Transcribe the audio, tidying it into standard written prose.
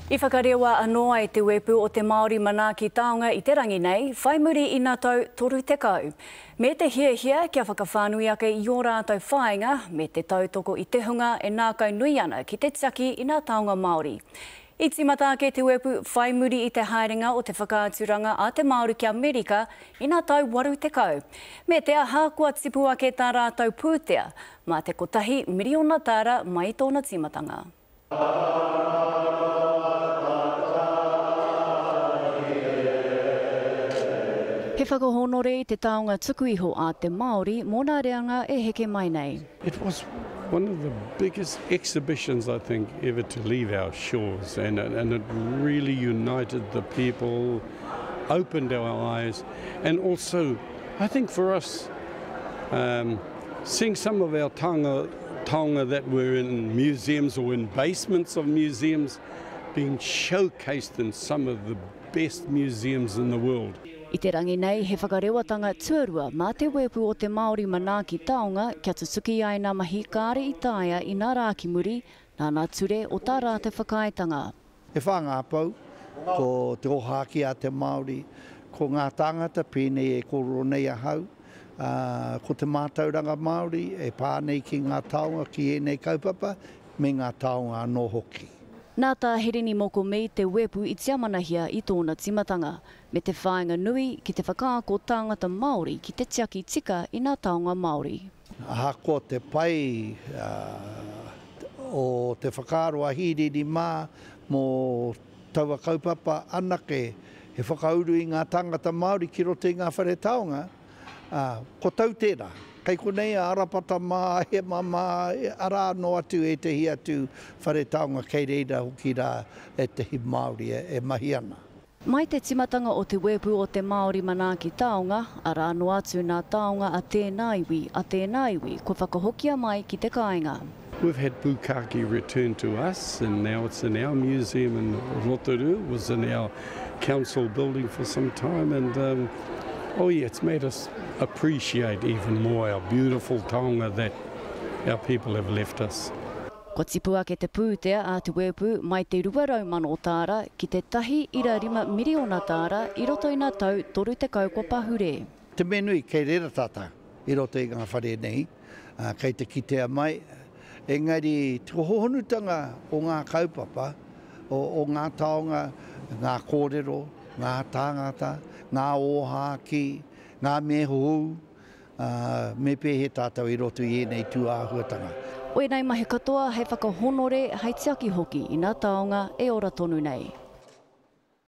I whakarewa anō ai te wepu o te Māori manaaki taonga i te rangi nei, whai muri i nā tau 30. Me te hiahia kia whakawhānui ake i ō rātou whāinga me te tautoko i te hunga e nākau nui ana ki te tiaki i nā taonga Māori. I tīmata ake te wepu whai muri i te haerenga o te whakaaturanga a te Māori ki Amerika i nā tau 80. Me te aha kua tipu ake tā rātou pūtea mā te kotahi miriona tāra mai i tōna tīmatanga. He whakahōnore i te taonga tuku iho a te Māori mō nā reanga e heke mai nei. It was one of the biggest exhibitions I think ever to leave our shores and and it really united the people, opened our eyes and also I think for us um, seeing some of our taonga taonga that were in museums or in basements of museums being showcased in some of the best museums in the world. I te rangi nei, he whakarewatanga tuarua mā te wēpu o te Māori manaaki taonga kia tutuki ai nā mahi kāre i taea i nā rā ki muri, nā nā ture o tā rātou whakaaetanga. E whā ngā pou, ko te ōhākī a te Māori, ko ngā tāngata pēnei e kōrero nei ahau, ā, ko te mātauranga Māori e pā nei ki ngā taonga ki ēnei kaupapa, me ngā taonga anō hoki. Nā Tā Hirini Moko Mead te wepu i tiamanahia i tōna tīmatanga, me te whāinga nui ki te whakaako tāngata Māori ki te tiaki tika i nā taonga Māori. Ahakoa te pai o te whakaaro a Hīrini mā mō taua kaupapa anake he whakauru i ngā tāngata Māori ki roto i ngā whare taonga, ā, ko tau tērā. Kei konei a Arapata mā, Hema mā, arā anō atu ētehi atu whare taonga kei reira hoki rā ētehi Māori e mahi ana. Mai te timatanga o te wēpu o te Māori manaaki taonga, arā noa atu nā taonga a tēnā iwi, a tēnā iwi kua whakahokia mai ki te kāinga. We've had Pukaki returned to us and now it's in our museum in Rotorua, it was in our council building for some time and um, oh yeah, it's made us appreciate even more our beautiful taonga that our people have left us. Kua tipu ake te pūtea a Te Wēpu mai te 200,000 tāra ki te 1.5 miriona tāra i roto i ngā tau 30 kua pahure. Te mea nui, kei reira tātou i roto i ngā whare nei, ā, kei te kitea mai, engari te hōhonutanga o ngā kaupapa, o, o ngā taonga, ngā kōrero, ngā tāngata, ngā ōhākī, ngā mea hou, Ā, me pēhea tātou i roto i ēnei tū āhuatanga? Ko ēnei mahi katoa hei whakahonore, hei tiaki hoki i ngā taonga e ora tonu nei.